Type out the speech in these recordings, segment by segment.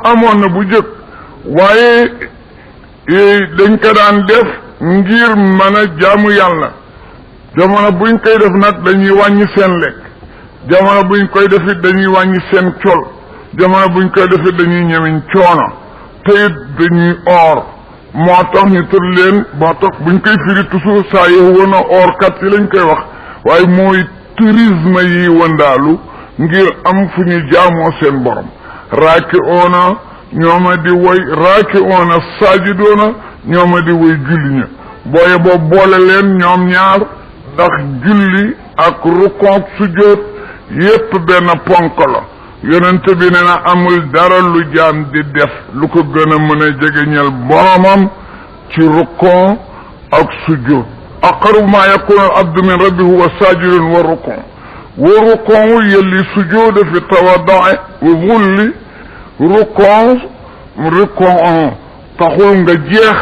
amoon na bu jëkk waaye dañ ko daan def ngir mën a jaamu yàlla jamono buñ koy def nag dañuy wàññi seen lekk jamono buñ koy def it dañuy wàññi seen col jamono buñ koy def it dañuy ñemeñ coono te it dañuy oor moo tax ñu tër leen moo tax buñ koy firi toujours saa yow woon a oorkat yi lañ koy wax waaye mooy tourisme yi wëndaalu ngir am fu ñu jaamoo seen borom raaki oona ñooma di woy raaki oona saajidoona ñooma di woy julli ña booye boobu boole leen ñoom ñaar ndax julli ak rukook sujjóot yépp benn ponk la yonent bi ne na amul dara lu jaam di def lu ko gën a mën a jegeñal boromam ci rukon ak sujjóot aqrabu ma yakunu al abdu min rabbi huwa sajidun wa rukon yelli sujjóot fi tawaddu'i wa zulli rukon taxul nga jeex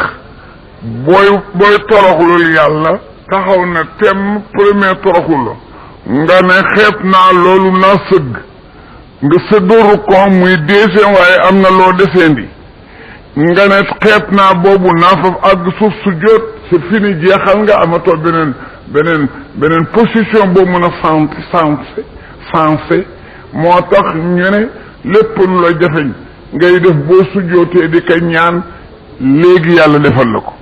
booy toroxlul yàlla taxaw na tem premier toroxul la nga ne xeeb naa loolu naa sëgg nga sëddoo rukon muy deuxième waaye am na loo deseendi nga ne xeeb naa boobu naa faf àgg suuf sujjóot c'est fini jeexal nga amatoo beneen position boo mën a sensé moo tax ñu ne lépp lu la jafeñ ngay def boo sujjóotee di ko ñaan léegi yàlla defal la ko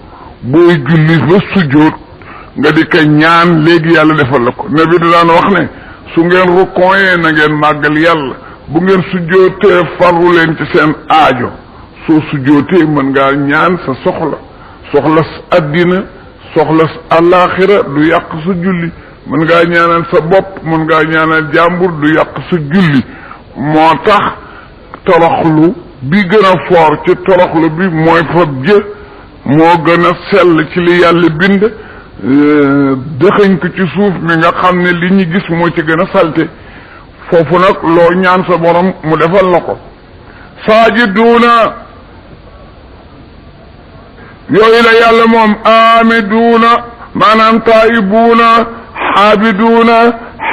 booy julli ba sujjóot nga di ko ñaan léegi yàlla defal la ko nabi da daan wax ne su ngeen rukkooyee na ngeen màggal yàlla bu ngeen sujjóotee farlu leen ci seen aajo soo sujjóotee mën ngaa ñaan sa soxla addina soxla àllaaxira du yàq sa julli mën ngaa ñaanal sa bopp mën ngaa ñaanal jàmbur du yàq sa julli moo tax toroxlu bi gën a foor ci toroxlu bi mooy fab jë moo gën a sell ci li yàlla bind dëxëñ ko ci suuf mi nga xam ne li ñu gis moo ci gën a salte foofu nag loo ñaan sa borom mu defal la ko saajiduuna yooyu la yàlla moom aamiduuna maanaam taayibuuna xaabiduuna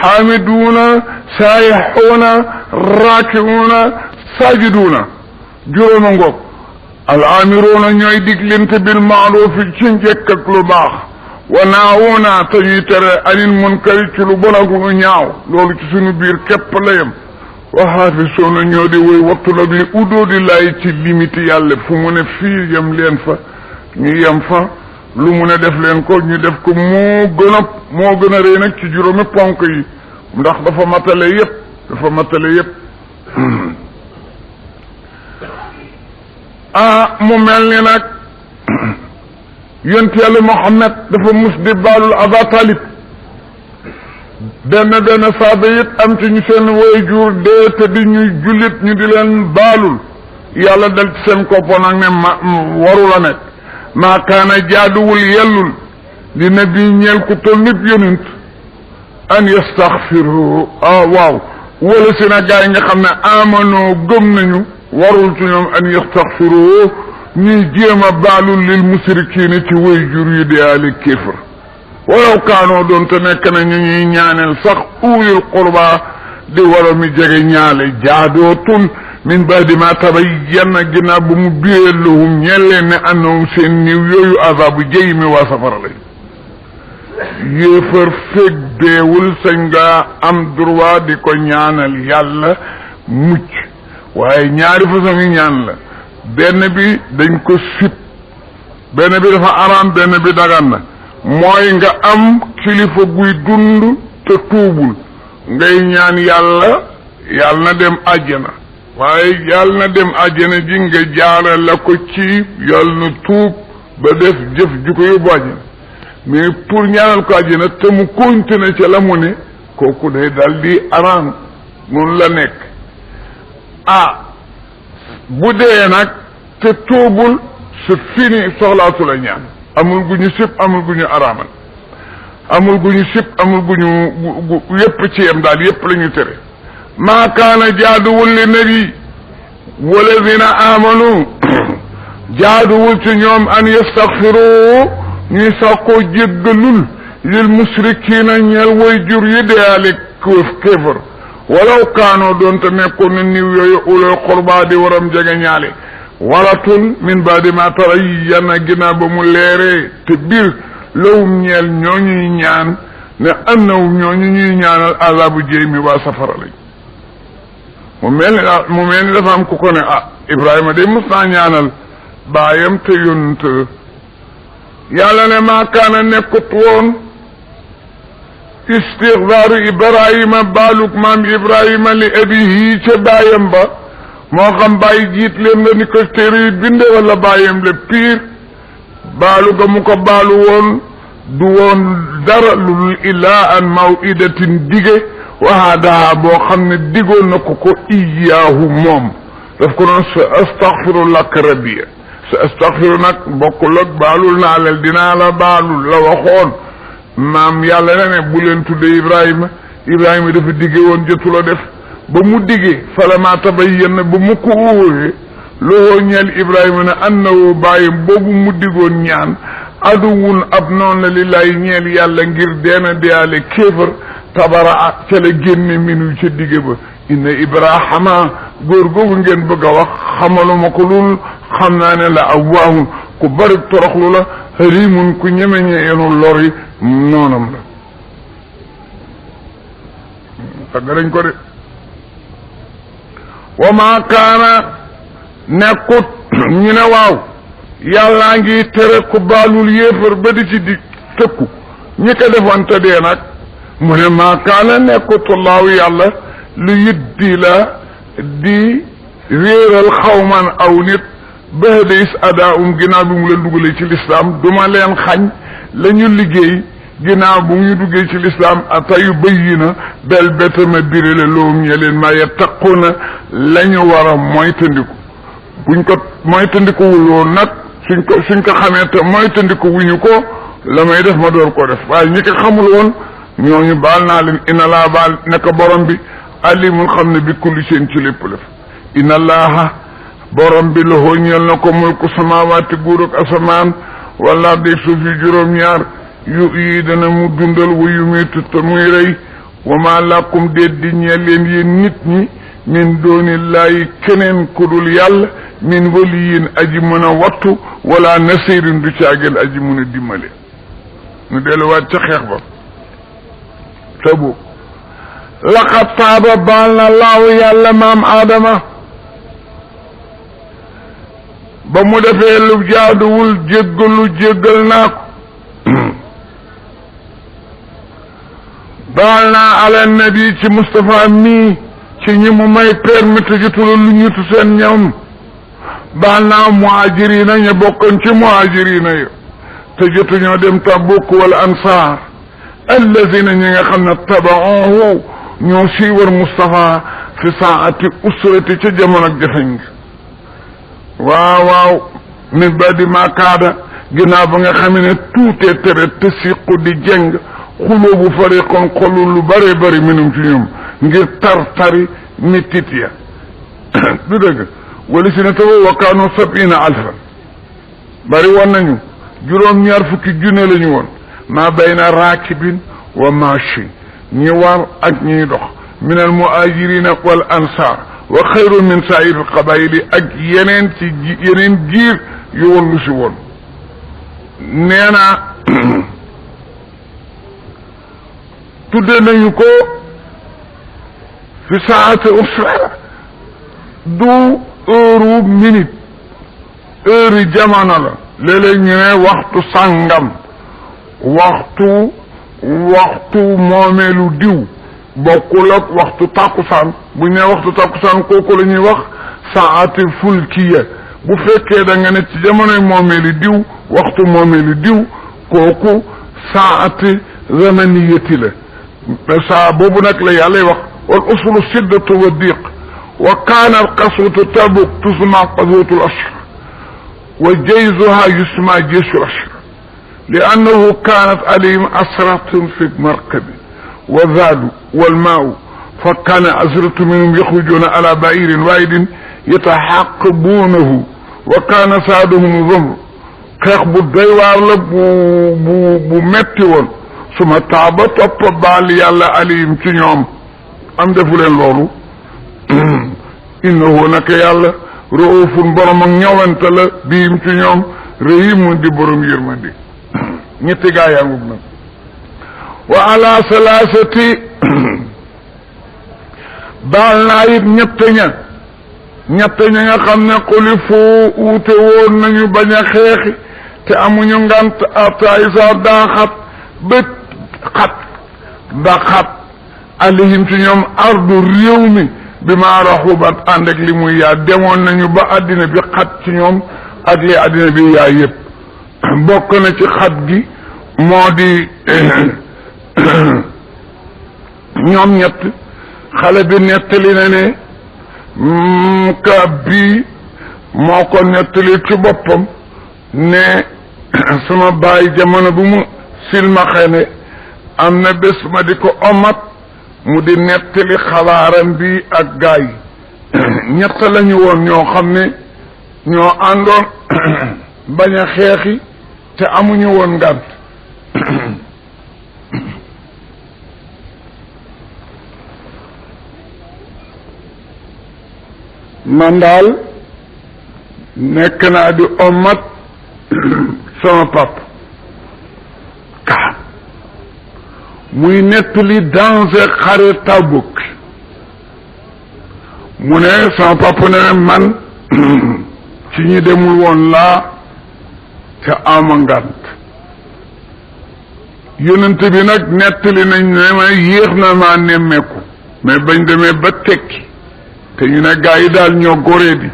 xaamiduuna saayixuuna raakiuuna saajiduuna juróoma ngoog al aamiruuna ñooy diglante bil maarufi ci njëkk ak lu baax wa naawuuna te ñuy tere anil munkari ci lu bon ak lu ñaaw loolu ci suñu biir képp la yem wa xaafisuuna ñoo di woy wattu la bi udoo di laay ci limite yàlla fu mu ne fii yem leen fa ñu yem fa lu mu ne def leen ko ñu def ko moo gën a rëy nag ci juróomi ponk yi ndax dafa matale yépp mu mel ni nag yonent yàlla Muhammad dafa mus di baalul Aba Talib benn saaba it am ci ñu seen waajur dee te di ñuy jullit ñu di leen baalul yàlla dal ci seen koppo nag ne waru la nekk maa kaana jaaduwul yellul li nabi ñeel ku toll nit yonent an yastaxfiru waaw wala si na gaa yi nga xam ne amanoo gëm nañu warul ci ñoom an yastaxfiru ñuy jéem a baalul lil musrikiina ci way jur yu di ali kéefër walaw kaanoo doon te nekk na ñu ñuy ñaaneel sax ulil qurba di wala mi jege ñaale jaadootul min baadi ma tabayyana ginnaaw bu mu biyee lahum ñeel leen ne annahum seen niw yooyu azabu jëy mi waa safara lañ yéefar fekk deewul sañ nga am droit di ko ñaanal yàlla mucc waaye ñaari façon yi ñaan la benn bi dañ ko sib benn bi dafa araam benn bi dagan na mooy nga am kilifa guy dund te tuubul ngay ñaan yàlla na dem àjjana waaye yàlla na dem àjjana ji nga jaara la ko ci yàlla na tuub ba def jëf ju ko yóbbu àjjana mais pour ñaanal ko àjjana te mu continuer ca la mu ne kooku day dal di araam noonu la nekk bu dee nag te tuubul c'est fini soxlaatu la ñaan amul gu ñu sib amul gu ñu araamal amul gu ñu sib amul gu ñu yépp ci yem daal yépp la ñu tere maa kaana jaaduwul li nabi walladina amanu jaaduwul ci ñoom an yastaxfiru ñuy sàkkoo jéggalul lil musrikiina ñeel way jur yi deyaale kéefër walaw kaanoo doonte nekkoon na niw yooyu ulul qurba di waram jege ñaale waratul min baadi ma tarayyana ginnaaw ba mu leeree te biir lawum ñeel ñooñuy ñaan ne annahum ñooñu ñuy ñaanal azabu jéy mi waa safara lañ mu mel ni dafa am ku ko ne Ibrahima de mus naa ñaanal baayam te yonent yàlla ne maa kaana nekkut woon istixfaaru Ibrahima baalug maam Ibrahima li abihi ca baayam ba moo xam bàyyi jiit leen la ni ko téere yi binde wala baayam la piir baalu ga mu ko baalu woon du woon dara lul illaa an mawidatin dige wahaadaha boo xam ne digoon na ko iyaahu moom daf ko doon sa astaghfiru lak rabbiya sa astaghfiru nag bokkul ak baalul naa lel dinaa la baalul la waxoon maam yàlla na ne bu leen tudde Ibrahima dafa dige woon jotu la def ba mu dige falama tabayyana ba mu ko óoree loo ñeel Ibrahima ne annahu bàyyim boobu mu digoon ñaan aduwun ab noon la lillahi ñeel yàlla ngir deena deyaale kéefër tabara ca la génne minu ca dige ba inna Ibrahima góor googu ngeen bëgg a wax xamaluma ko lul xam naa ne la awwaahun ku bari toroxlu la harimun ku ñemeñe yenu lori noonam la tagga dañ ko de wa maa kaana nekkut ñu ne waaw yàllaa ngi tere ku baalul yéefar ba di ci di tëkku ñi ko defoon te dee nag mu ne maa kaana nekkut laaw yàlla lu yiddi la di réeral xawman aw nit ba'da is adaahum ginnaaw bi mu leen dugalee ci lislaam duma leen xañ la ñu liggéey ginnaaw bu ñu duggee ci lislaam atayu bayyina bel betama birale loom ñe leen ma yattaquna la ñu war a moytandiku buñ ko moytandikuwul woon nag suñ ko xamee te moytandiku wuñu ko la may def ma door koo def waaye ñi ko xamul woon ñooñu baal naa leen inna laa baal naka borom bi alimul xam ne bi kulli seen ci lépp lef inna allaha borom bi loxoo ñeel na ko mulku samawaati guur ak asamaan wala dég suuf yi juróom-ñaar yi dana mu dundal wa yu miitu te muy rey wa ma lakum déet di ñeel leen yéen nit ñi min doonillaahi keneen ku dul yàlla min waliyin aji mën a wattu wala nasirin du caagel aji mën a dimbale nu delluwaat ca xeex ba tabu laqad taaba baal na laahu yàlla maam aadama ba mu defee lu jaaduwul jéggal naa ko baal naa ala nabi ci Moustapha mii ci ñi mu may permettre jotula lu ñutu seen ñoom baal naa muhajirina ña bokkoon ci muhajirina yo te jotuñoo dem Tabuk wala ansaar allazina ñi nga xam ne taba'uhu ñoo siiwar Moustapha fi saati usrati ca jamono ak jafeñ waaw min badi ma kaada ginnaaw ba nga xam ne tuutee tere te siqu di jeng xulóobu fariqon xolu lu bare bari minum ci ñoom ngir tari mitit ya du dëgg wala si ne tawa wa kaanu 70 alfan bari woon nañu juróom-ñaar fukki junne la ñu woon maa bayna raakibin wa maashi ñi war ak ñiy dox min al muhajirina wal ansar wa xayru min saa'ir al qabaili ak yeneen giir yu wallu si woon nee na tudde nañu ko fi saati usra du heure minute heure jamono la léeg-léeg ñu ne waxtu sàngam waxtu moomeelu diw bokkul ak waxtu takkusaan bu ñu ne waxtu takkusaan kooku la ñuy wax saati fulkiya bu fekkee da nga ne ci jamonoy moomeelu diw waxtu moomeelu diw kooku saati zamaniyati la saa boobu nag la yàlla wax wal usulu siddatu wa diq wa kaana al qaswatu tabuk tusma qaswatu al ashr wa jayzuha yusma jaysu al ashr li annahu kaanat alayhim asratun fi markabi wa zaadu wal maa'u fa kaana asratu minhum yaxrujuuna ala ba'irin waahidin yataxaqabuunahu wa kaana saaduhum zamr xeex bu doy waar la bu metti woon suma taaba topp baal yàlla alayhim ci ñoom am defu leen loolu innahu naka yàlla raufun borom ak ñëwante la biim ci ñoom rahimun di borom yërmandi ñetti gaa yaa ngub nag wa ala salaasati baal naa it ñett ña nga xam ne xuli foo uute woon nañu bañ a xeexi te amuñu ngant ata isa daa xat bët xat alihim ci ñoom ardu réew mi bi ma raxubat ànd ak li muy yaa demoon nañu ba àddina bi xat ci ñoom ak li àddina bi yaa yëpp bokk na ci xat gi moo di ñoom ñett xale bi nettali na ne Kaab bii moo ko nettali ci boppam ne sama baay jamono bu mu silmaxe ne am na bés ma di ko omat mu di nettali xabaaram bi ak gaay ñett lañu woon ñoo xam ne ñoo àndoon bañ a xeexi te amuñu woon ngànt man daal nekk naa di omat sama pap Kaab muy nettali danger xare Tabuk mu ne sama pap ne man ci ñi demul woon laa te ama ngant yonent bi nag nettali nañ ne ma yéex na maa nemmeeku mais bañ demee ba tekki te ñu ne gaa yi daal ñoo goree di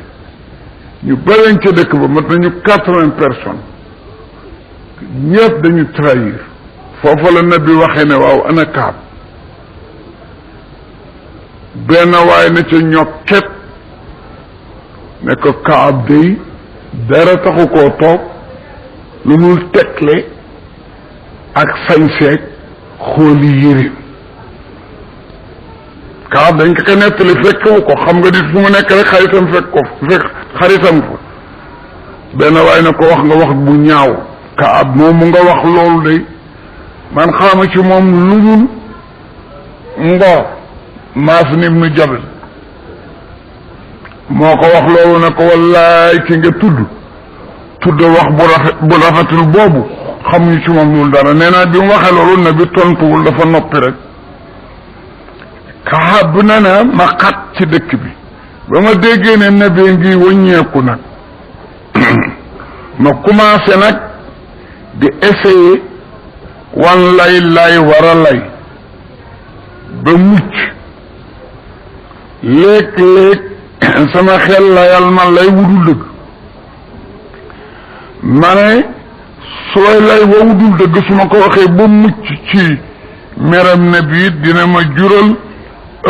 ñu bëriñ ca dëkk ba mat nañu 80 personnes ñëpp dañu trahir foofa la nabi waxee ne waaw ana Kaab benn waaye na ca ñokket ne ko Kaab day dara taxu koo toog lu dul tegle ak sañseeg xooli yërim Kaab dañ ko nettali fekkewu ko xam nga di fu mu nekk rek xaritam fekk xaritam ko benn waaye na ko wax nga wax bu ñaaw Kaab moom mu nga wax loolu de man xaama ci moom lu dul ngor Maas ibnu Jabal moo ko wax loolu ne ko wallaay ki nga tudd wax bu rafetul boobu xamuñu ci moom loolu dara nee naa bi mu waxee loolu na bi tontuwul dafa noppi rek Kaab na na ma xat ci dëkk bi ba ma déggee ne nabi ngi wëññeeku nag ma commencé nag di essayer wan lay war a lay ba mucc léeg-léeg sama xel layal ma lay wudul dëgg ma ne sooy lay wa wudul dëgg su ma ko waxee ba mucc ci meram nabi dina ma jural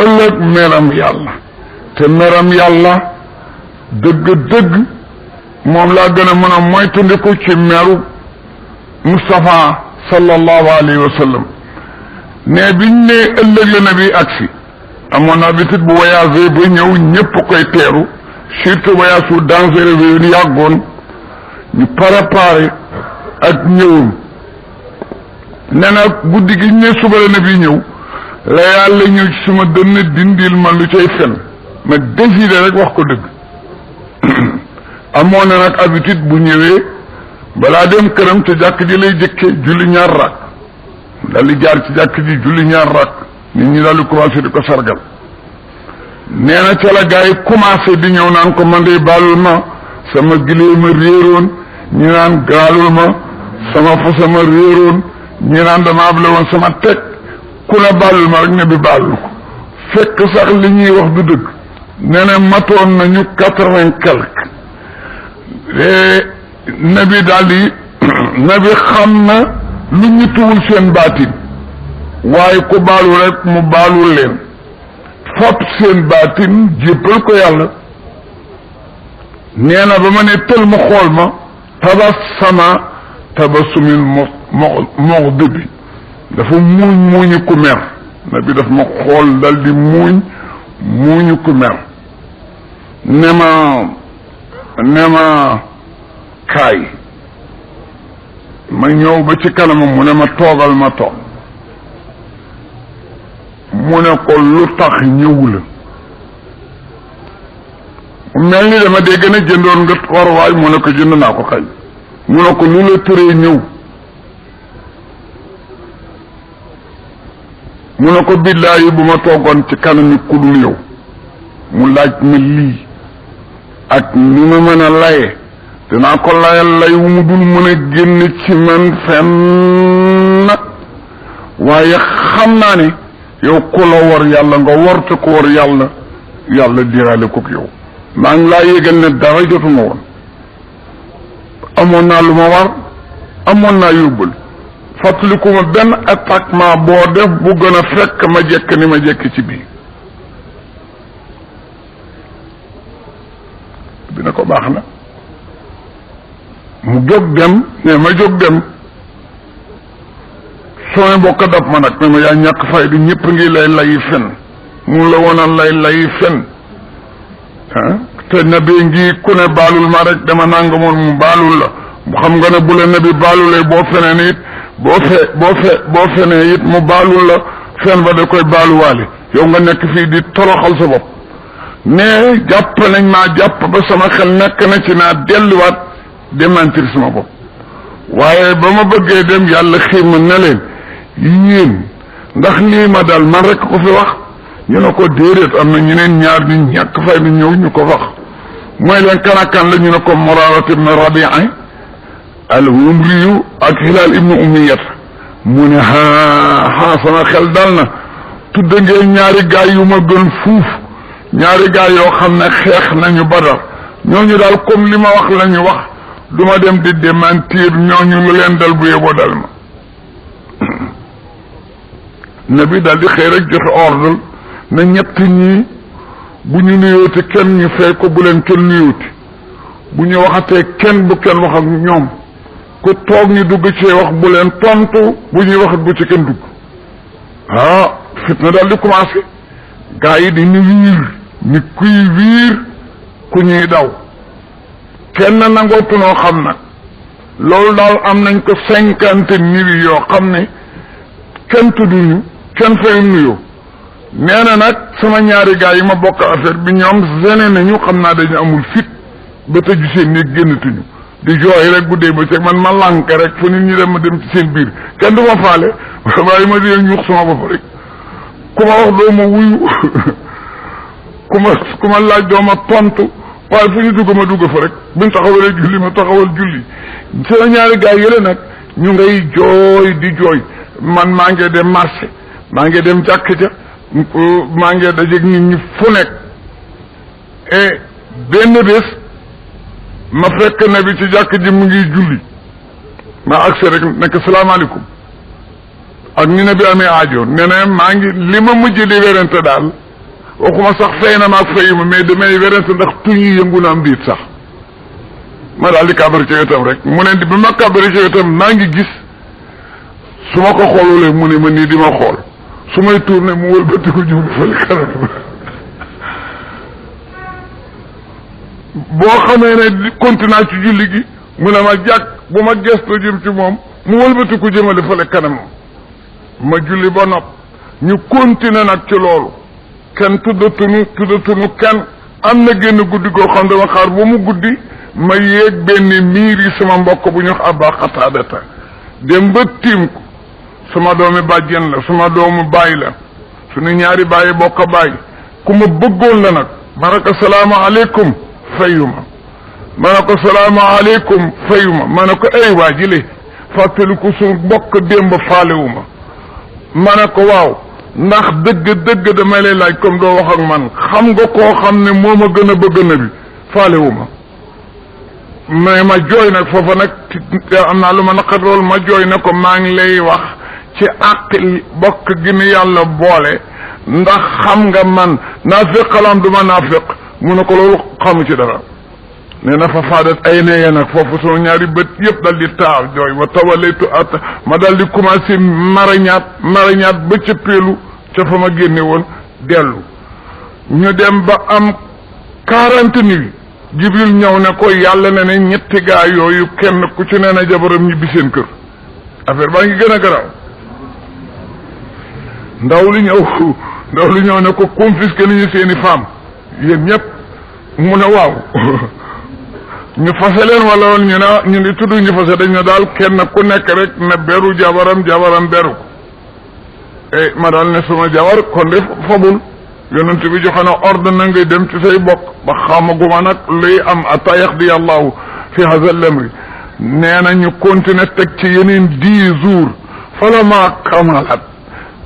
ëllëg meram yàlla te meram yàlla dëgg-dëgg moom laa gën a mën a moytandiku ci meru Moustapha sallallahu alayhi wa sallam ne biñ ne ëllëg la nabi agsi amoon na habitude bu voyagé ba ñëw ñëpp koy teeru surtout voyage su dangereux bi ñu yàggoon ñu préparé ak ñëwum nee na guddi gi ñu ne suba la nabi ñëw la yàlla ñëw ci suma dënn dindil ma lu cay fen ma décidé rek wax ko dëgg amoon na nag habitude bu ñëwee balaa dem këram te jàkk ji lay jëkke julli ñaar rakk daal di jaar ci jàkk ji julli ñaar rakk nit ñi daal di commencé di ko sargal nee na ca la gars yi commencé di ñëw naan ko man de baalul ma sama gilee ma réeroon ñi naan gaalul ma sama fasa ma réeroon ñi naan dama able woon sama teg ku la baalul ma rek ne bi baalul ko fekk sax li ñuy wax du dëgg nee na matoon nañu 80 quelque nabi daal di nabi xam na lu ñu tuwul seen baatin waaye ku baalu rek mu baalul leen fop seen baatin jéppal ko yàlla nee na ba ma ne tël ma xool ma tabassama tabassumin mughdibi dafa muuñu ku mer nabi daf ma xool dal di muuñu ku mer ne ma kaay ma ñëw ba ci kanamam mu ne ma toogal ma toog mu ne ko lu tax ñëw la mel ni dama dégg ne jëndoon nga waruwaay mu ne ko jënd naa ko kay mu ne ko lu la tëree ñëw mu ne ko billaahi bu ma toogoon ci kanam ku dul yow mu laaj ma lii ak ni ma mën a laye dinaa ko layal lay wu mu dul mën a génn ci man fenn waaye xam naa ne yow ku la war yàlla nga warta ko war yàlla yàlla diraale kook yow maa ngi laa yégal ne dara jotuma woon amoon naa lu ma war amoon naa yóbbal fàttaliku ma benn attaquement boo def bu gën a fekk ma jekk ni ma jekk ci bii dina ko baax na mu jóg dem ne ma jóg dem soo mbokk dab ma nag ne ma yaa ñàkk fay du ñëpp ngi lay layi fen mu la woonal lay layi fen ah te nabi ngi ku ne baalul ma rek dama nanga moon mu baalul la xam nga ne bu la nabi baalulee boo feneen it boo fenee it mu baalul la fen ba da koy baaluwaale yow nga nekk fii di toroxal sa bopp ne jàpp nañ maa jàpp ba sama xel nekk na ci naa delluwaat démentir sama bopp waaye ba ma bëggee dem yàlla xiima ne leen yéen ndax lii ma dal man rek ko fi wax ñu ne ko déedéet am na ñeneen ñaar ñu ñàkk fay ni ñëw ñu ko wax mooy leen kanakan la ñu ne ko Muraara ibn Rabi'a al-Humriyu ak Hilaal ibnu Umayyat mu ne sama xel dal na tudd ngeen ñaari gaay yu ma gën fuuf ñaari gaay yoo xam ne xeex nañu Badar ñooñu daal comme li ma wax la ñu wax duma dem di démentir ñooñu lu leen dal bu yeboo dal ma nabi daal di xëy rek joxe ordre na ñett ñii bu ñu nuyooti kenn ñu fay ko bu leen kenn nuyooti bu ñu waxatee kenn bu kenn wax ak ñoom ku toog ñu dugg ci wax bu leen tontu bu ñuy waxat bu ci kenn dugg fitna daal di commencé gaa yi di ñu wiir ni kuy wiir ku ñuy daw kenn nangootunoo xam nag loolu daal am nañ ko 50 nibi yoo xam ne kenn tudduñu kenn fay nuyoo nee na nag sama ñaari gaa yi ma bokk affaire bi ñoom gene nañu xam naa dañu amul fit ba tëju seen néeg génnatuñu di jooy rek guddee ba ceeg man ma lànk rek fu nit ñi dem ma dem ci seen biir kenn du ma faale waaye ma di ñuux sama bopp rek ku ma wax doo ma wuyu ku ma laaj doo ma tontu waaye fu ñu dugg ma dugg fa rek buñ taxawalee julli ma taxawal julli sama ñaari gaa yële nag ñu ngay jooy di jooy man maa ngi dem marché maa ngi dem jàkk ja maa ngi dajeeg nit ñi fu nekk et benn bés ma fekk na bi ci jàkk ji mu ngi julli ma agsi rek nekk salaamaaleykum ak ni na bi amee aajo nee na maa ngi li ma mujj di werante daal waxuma sax fay na maag fayu ma mais damay werante ndax tuñ yi yëngu na am diit sax ma daal di kàbbar ci wetam rek mu ne bi ma kàbbari ci wetam maa ngi gis su ma ko xoolulee mu ne ma nii di ma xool su may tourné mu wëlbati ko jublu fële kanam boo xamee ne continue ci julli gi mu ne ma jàkk bu ma gestu jëm ci moom mu wëlbati ko jëmale fële kanam ma julli ba nopp ñu continuer nag ci loolu kenn tuddatunu kenn am na génn guddi goo xam dama xaar ba mu guddi ma yéeg benn miir yi sama mbokk bu ñu wax Aba Xataadata dem ba tiim ko sama doomi bàjjen la sama doomu baay la suñu ñaari bàyyi bokk baay ku ma bëggoon la nag ma ne ko salaamaaleykum fayuma ma ne ko salaamaaleykum fayuma ma ne ko ay waa jile fàttali ko su mbokk démb faalewuma ma ne ko waaw ndax dëgg damay lay laaj comme doo wax ak man xam nga koo xam ne moo ma gën a bëgg na bi faalewuma mais ma jooy nag foofa nag am naa lu ma naqat loolu ma jooy ne ko maa ngi lay wax ci àq bokk gi ni yàlla boole ndax xam nga man naafiq xalaam du ma naafiq mu ne ko loolu xamu ci dara nee na fa faadat ay neye nag foofu sunu ñaari bët yëpp dal di taaw jooy wa tawalaytu at ma dal di commencé marañaat ba ca péelu ca fa ma génne woon dellu ñu dem ba am 40 nuits Jibril ñëw ne ko yàlla ne ne ñetti gaa yooyu kenn ku ci nee na jabaram ñibbi seen kër affaire baa ngi gën a garaaw ndaw li ñëw ndaw lu ñëw ne ko confisqué nañu seeni femme yéen ñëpp mu ne waaw ñu fase leen wala ñu ne ñu di tudd ñu fase dañ ne daal kenn ku nekk rek na beru jabaram beru ko ma daal ne suma jabar kon de fabul yonent bi joxe na ordre na ngay dem ci say bokk ba xamaguma nag luy am ata yaxdi allahu fi hada al-amri nee na ñu continuer teg ci yeneen 10 jours falama kamalat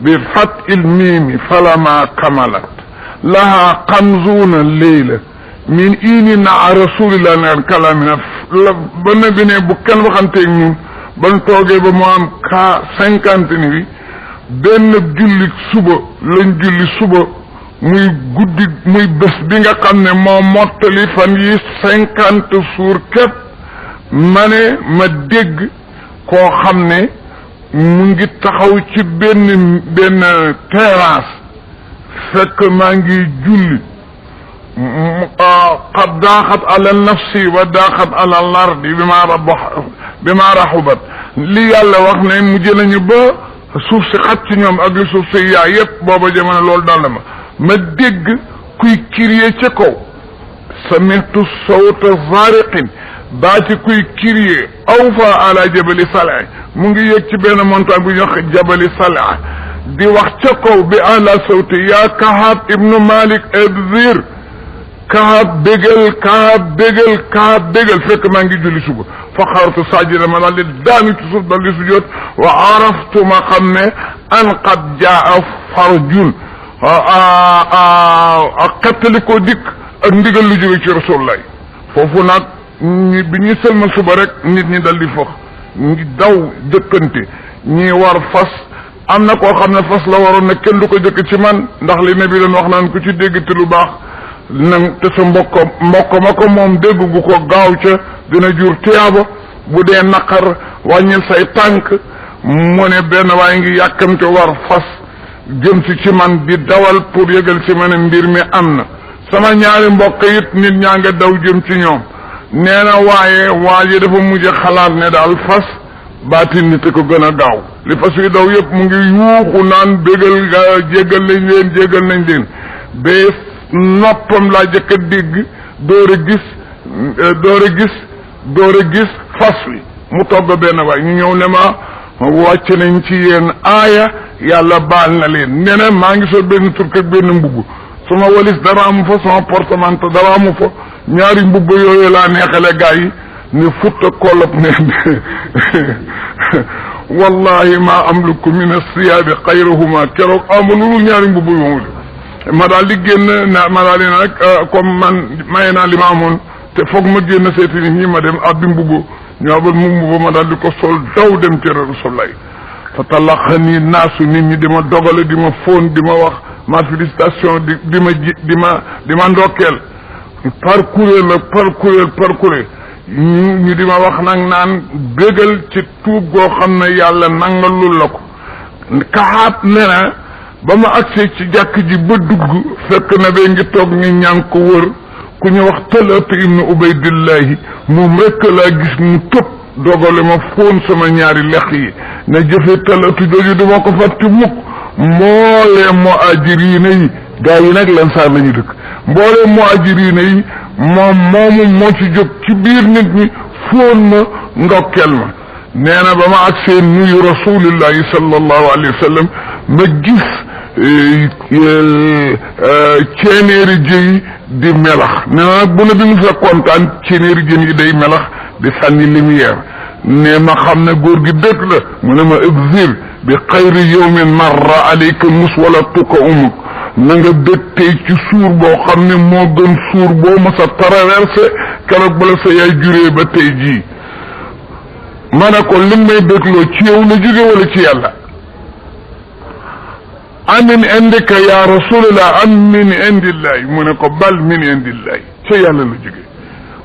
bi fatil miimi falama kamalat laha 50 leyla min ini na rasulillah neen kalamina la ba nabi ne bu kenn waxanteeg ñun ban toogee ba mu am 50 ni bi benn julli suba lañ julli suba muy guddi muy bés bi nga xam ne moo mottali fan yi 50 jours képp ma ne ma dégg koo xam ne mu ngi taxaw ci benn terrasse fekk maa ngi julli qad daaxat ala nafsi wa daaxat ala lardi bi ma raxubat li yàlla wax ne mujj nañu ba suuf si xat ci ñoom ak li suuf si yaay yépp booba jamono loolu dal na ma dégg kuy crier ca kaw sami'tu sawta zariqin baati kuy crier awfa ala jabali sal'a mu ngi yëg ci benn montagne bu ñuy wax jabali sal'a di wax ca kaw bi ala sawti yaa Kahab ibnu Malik Adzir Kahab bégal fekk maa ngi julli suba fa xaratu sajida ma daal di daanu ci suuf daal di sujjoot wa araftu ma xam ne an qad jaa farjun ak xettali koo dikk ak ndigal lu jóge ci rasulullah foofu nag bi ñuy sëlmal suba rek nit ñi dal di fox ngi daw jëkkante ñi war fas am na koo xam ne fas la waroon ne kenn du ko jëkk ci man ndax li ne bi doon wax naan ku ci dégg te lu baax nang te sa mbokk ma ko moom dégg gu ko gaaw ca dina jur tiyaaba bu dee naqar wàññil say tànk mu ne benn waaye ngi yàkkamte war fas jëm si ci man di dawal pour yëgal ci ma ne mbir mi am na sama ñaari mbokk it nit ñaa nga daw jëm ci ñoom nee na waa ji dafa mujj xalaat ne daal fas baati nit ko gën a gaaw li fas yi daw yëpp mu ngi yuuxu naan bégal jéggal nañ leen ba noppam laa jëkk a dégg door a gis fas wi mu togg benn waay ñu ñëw ne ma wàcc nañ ci yéen aaya yàlla baal na leen nee na maa ngi sol benn turk ak benn mbubb sama walis dara amu fa sama portemanteau dara amu fa ñaari mbubb yooyu laa neexale gaa yi ne futta kolop ne wallahi ma amliku min as-siyaabi xayrahuma keroog amalul ñaari mbubb moomu ma daal di génn ma daal di nag comme man maye naa li ma amoon te foog ma génn seeti nit ñi ma dem abbi mbubb ñu abal mu mbubb ma daal di ko sol daw dem ci Rasulullah fa talaxani naasu nit ñi di ma dogale di ma fóon di ma wax ma félicitation di ma ndokkeel parcourir ñu di ma wax nag naan bégal ci tuub goo xam ne yàlla nangalul la ko Kaab ne na ba ma agsee ci jàkk ji ba dugg fekk na bee ngi toog ni ñaan ko wër ku ñu wax Talata ibnu Ubaydillahi moom rekk laa gis mu tëb dogale ma fóon sama ñaari lex yi ne jëfe Talatu jooju duma ko fàtte mukk mboolee muhajiriina yi gaa yi nag lan saa lañu dëkk mboolee muhajiriina yi moomu moo ci jóg ci biir nit ñi fóon ma ndokkeel ma nee na ba ma agsee nuyu rasulillahi sallallahu alayhi wa sallam ma gis ceeneeri jën di melax nee na nag bu ne bi mu fa kontaan ceeneeri jën yi day melax di sànni lumière ne ma xam ne góor gi dëkk la mu ne ma ibzir bi xayri yawmin marra alayka muswalatuka umuk na nga bég tey ci suur boo xam ne moo gën suur boo ma sa traversé keroog bala sa yaay juree ba tey jii ma ne ko li may bégloo ci yow la jóge wala ci yàlla amin indika ya rasulullah am min indillahi mu ne ko bal min indillahi ca yàlla la jóge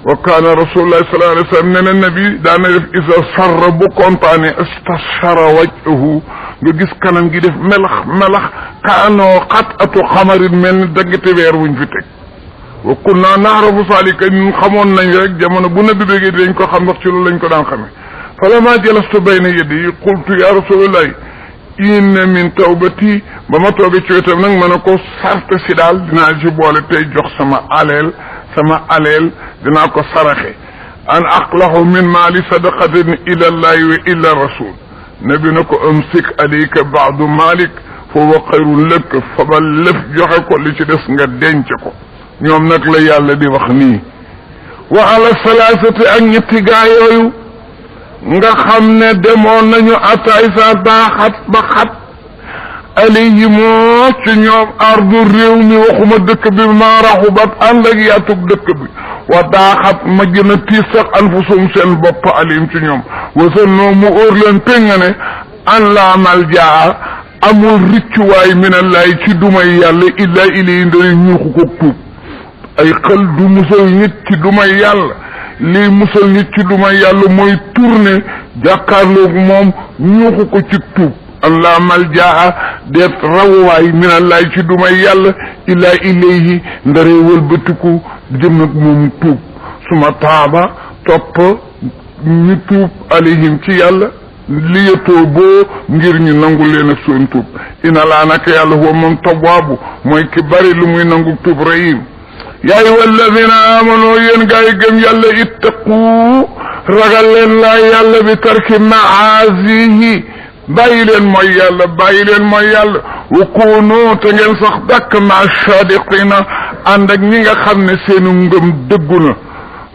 wa kaana rasulullah sallallahu alayhi wa sallam ne na nabi daana def isa sarra bu kontaane istashara wajhuhu nga gis kanam gi def melax kaanoo xat atu xamarin mel ni daggate weer wuñ fi teg wa kunna naarafu salika ñun xamoon nañ rek jamono bu nabi bégee dañ ko xam wax ci loolu lañ ko daan xamee falamma jalastu bayna yadi qultu ya rasulullah inna min tawbati ba ma toogee ci wetam nag ma ne ko sarte si daal dinaa ci boole tey jox sama aleel dinaa ko saraxe an aqlahu min maali sadaqatin ila allahi wa ila rasul nabi na ko amsik alayka baadu malik fa huwa xayrun lak fabal lëf joxe ko li ci des nga denc ko ñoom nag la yàlla di wax nii wa ala salaasati ak ñetti gaa yooyu nga xam ne demoon nañu ataay sa baaxat ba xat alayhi moo ci ñoom ardu réew mi waxuma dëkk bi maa raxubat ànd ak yaatug dëkk bi wa daaxat ma gën a tiis sax anfusum seen bopp alim ci ñoom wasannoo mu óor leen pénga ne an laa maljaa amul riccuwaay minallaay ci dumay yàlla illaa ilay ndari ñuuxu ko tuub ay xel du musal nit ci dumay yàlla lii musal nit ci dumay yàlla mooy tourné jàkkaarloog moom ñuuxu ko ci tuub an laa maljaa deet rawwaay minallaay ci dumay yàlla illaa ilayhi ndaree wëlbatiku jëm nag moom tuub suma taaba topp ñu tuub alayhim ci yàlla liyatoo boo ngir ñu nangu leen ak seen tuub ina laa naka yàlla huwa moom tawaabu mooy ki bari lu muy nangu tuub rahim yaa ayyuha alladina amanu yéen gaa yi gëm yàlla ittaqu ragal leen laa yàlla bi tarki maasihi bàyyi leen mooy yàlla wa kunu te ngeen sax dàkk ma sadiqina ànd ak ñi nga xam ne seenu ngëm dëggu na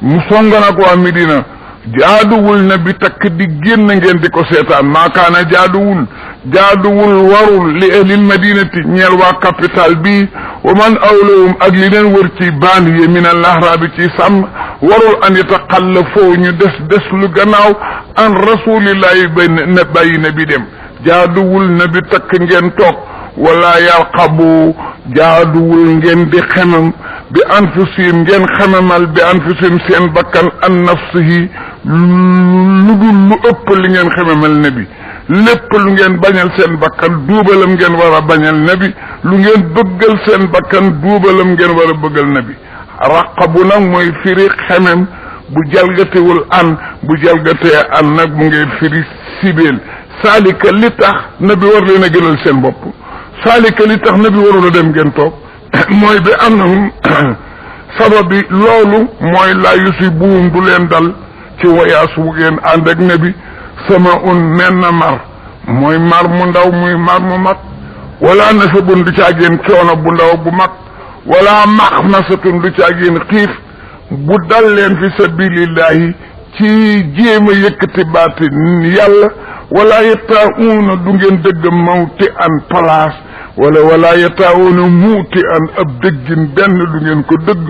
mu songa nag waa Medina jaaduwul na bi takk di génn ngeen di ko seetaan maakaana jaaduwul warul li ahlil madinati ñeel waa capital bi wa man awlawum ak li leen wër ci banlieue min al ahraabi ci sàmm warul an yataxallafoo ñu des lu gannaaw an rasulillahi bàyyi na bi dem jaaduwul na bi takk ngeen toog wala yarqabu jaaduwul ngeen di xemam bi anfusihim ngeen xemamal bi anfusihim seen bakkan an nafsihi lu dul lu ëpp li ngeen xemamal nabi lépp lu ngeen bañal seen bakkan duubalam ngeen war a bañal nabi lu ngeen bëggal seen bakkan duubalam ngeen war a bëggal nabi raqabu nag mooy firi xemem bu jalgatewul an bu jalgatee an nag mu ngay firi sibeel saalika li tax nabi war leen a gënal seen bopp saalika li tax nabi warul a dem ngeen toog mooy bi annahum sababi loolu mooy laa yusibuhum du leen dal ci wayaas wu ngeen ànd ak nabi sama menn mar mooy mar mu ndaw muy mar mu mag wala nasabun du caageen coono bu ndaw bu mag wala maxnasatun du caageen xiif bu dal leen fi sabilillahi ci jéem a yëkkati baati yàlla wala yataawuna du ngeen dëgg mawti an place wala yataawuna muuti an ab dëggin benn du ngeen ko dëgg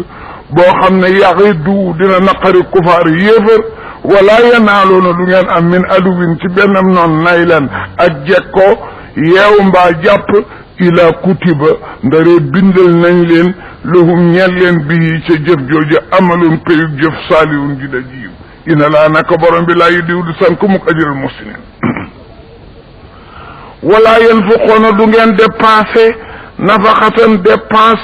boo xam ne yaxidu dina naqari kufaar yéefar wala yanaaloona du ngeen am min aduwin ci bennam noon nay leen ak jekkoo yeew mbaa jàpp ila kutiba ndare bindal nañ leen lahum ñeel leen bii ca jëf jooju amalun payug jëf saalihun gi da jiw ina laa naka borom bi laa yu diw di san ku muk ajral muhsinin wala yanfiqoona du ngeen dépensé nafaxatan dépense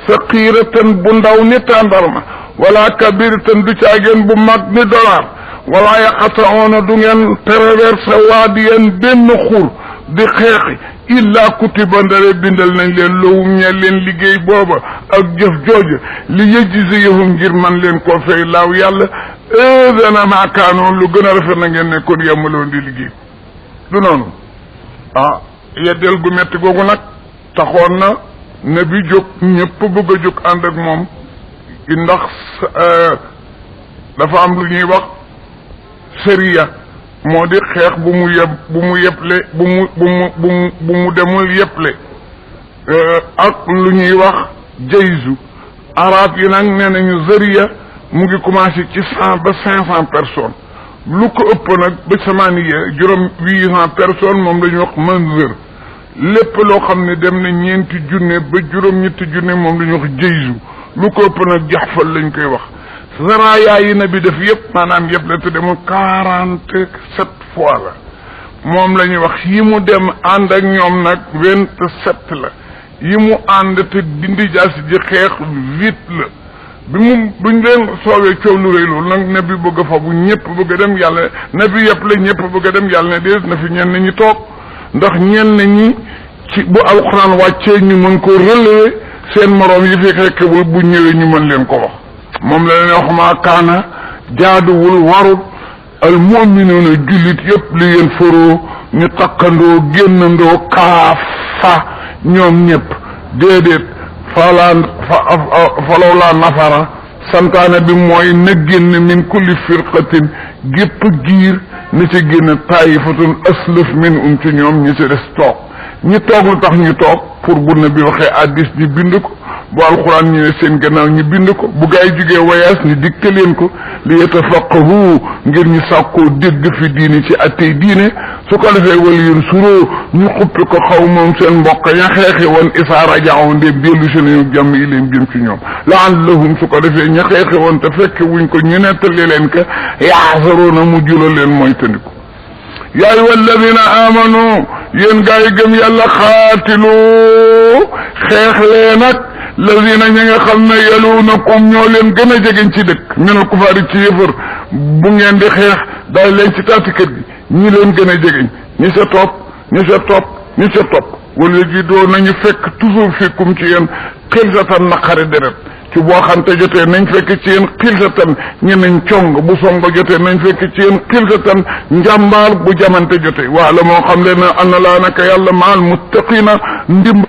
saqiiratan bu ndaw ni tàndarma wala kabiratan du caageen bu mag ni dollar wala yaqata'oona du ngeen traversé waadiyan benn xur di xeexi illa kutiba ndare bindal nañ leen lowum ñeel leen liggéey booba ak jëf jooja li yajziyahum ngir man leen koo fay laaw yàlla dana maakaanoon lu gën a rafet na ngeen nekkoon yàmmaloon di liggéey du noonu yeddeel gu metti googu nag taxoon na ne bi jóg ñëpp bëgg a jóg ànd ak moom ndax dafa am lu ñuy wax sariya moo di xeex bu mu yeble bu mu demul yeble ak lu ñuy wax jayzu arab yi nag nee nañu sariya mu ngi commencé ci 100 ba 500 personnes lu ko ëpp nag ba samaniya juróom 800 personnes moom la ñuy wax manzër lépp loo xam ne dem na ñeenti junne ba juróom-ñetti junne moom la ñuy wax jayzu lu ko ëpp nag jaxfal lañ koy wax saraya yi na bi def yëpp maanaam yëpp la te demul 47 fois la moom la ñuy wax yi mu dem ànd ak ñoom nag 27 la yi mu ànd te dindi jaasi ji xeex 8 la buñ leen soowee coow lu rëy loolu nag nabi bëgg a fa bu ñëpp bëgg a dem yàlla nabi yëpp la ñëpp bëgg a dem yàlla ne déet na fi ñenn ñi toog ndax ñenn ñi ci bu alxuraan wàccee ñu mën ko relever seen moroom yi fi fekkewul bu ñëwee ñu mën leen ko wax moom la leen wax maa kaana jaaduwul warul al mu'minuuna jullit yépp li yéen faroo ñu takkandoo génnandoo kaafa ñoom ñépp déedéet falaw laa nafara santaane bi mooy na génn min kulli firqatin gépp giir ni ci génn taayifatun aslaf min ci ñoom ñi ci des toog ñi toog lu tax ñu toog pour bu na bi waxee addis ñi bind ko bu alxuraan ñu ne seen gannaaw ñu bind ko bu gaa yi jógee wayaas ñu dikte leen ko li yatafaqahu ngir ñu sàkkoo dégg fi diine ci attey diine su ko defee wala yéen suroo ñu xuppi ko xaw moom seen mbokk ya xeexi woon isaa rajaaw ndéem dellu si nañu jàmm yi leen jëm ci ñoom laallahum su ko defee ña xeexi woon te fekke wuñ ko ñu nettali leen ka yaasaroona mu jula leen mooy tandiku yaa ayyuha alladina amanu yéen gaa yi gëm yàlla xaatilu xeex leen ak lazina ñi nga xam ne yaluunakum ñoo leen gën a jegeñ ci dëkk minal kufaari ci yëfër bu ngeen di xeex daal leen ci taati kër gi ñi leen gën a jegeñ ñi sa topp ñi sa topp ñi sa topp wala ji doo nañu fekk toujours fikkum ci yéen xilsatan naqari deret ci boo xamte jotee nañ fekk ci yéen xilsatan ñenañ cong bu songo jotee nañ fekk ci yéen xilsatan njàmbaar bu jamante jotee waa la moo xam leen ne ana laa naka yàlla maal muttaqina ndimb